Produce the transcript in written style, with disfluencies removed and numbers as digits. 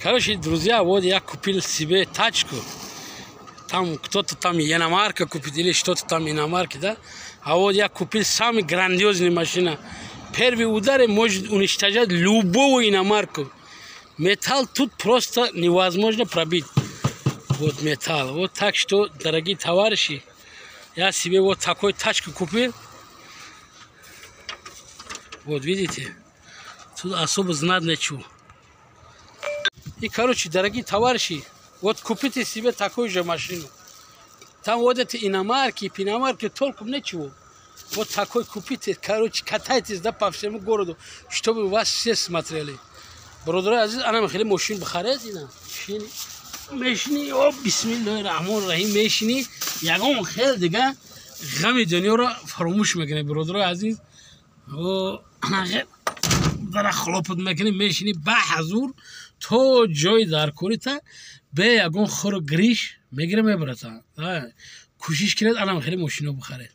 Короче, друзья, вот я купил себе тачку. Там кто-то там иномарка купит или что-то там иномарки, да? А вот я купил самый грандиозный машина. Первый удар может уничтожать любую иномарку. Металл тут просто невозможно пробить. Вот металл. Вот так что, дорогие товарищи, я себе вот такой тачку купил. Вот видите, тут особо знать нечего. И, короче, дорогие товарищи, вот купите себе такую же машину. Там вот эти иномарки, пиномарки, толком ничего. Вот такой купите, короче, катайтесь, да, по всему городу, чтобы вас все смотрели. Бародари азиз, ана хеле мошин бихаред, ина. Шини. Мешини, о, бисмиллоҳи раҳмони раҳим, мешини, ягон хел дига ғами дунёро фаромӯш мекунӣ, бародарои азиз. О, дара хлопот мекунӣ, мешини ба ҳазур то ҷои даркорита бе ягон хуру гириш мегира, мебарата. Кӯшиш кунед, анам хеле мошино бихаред.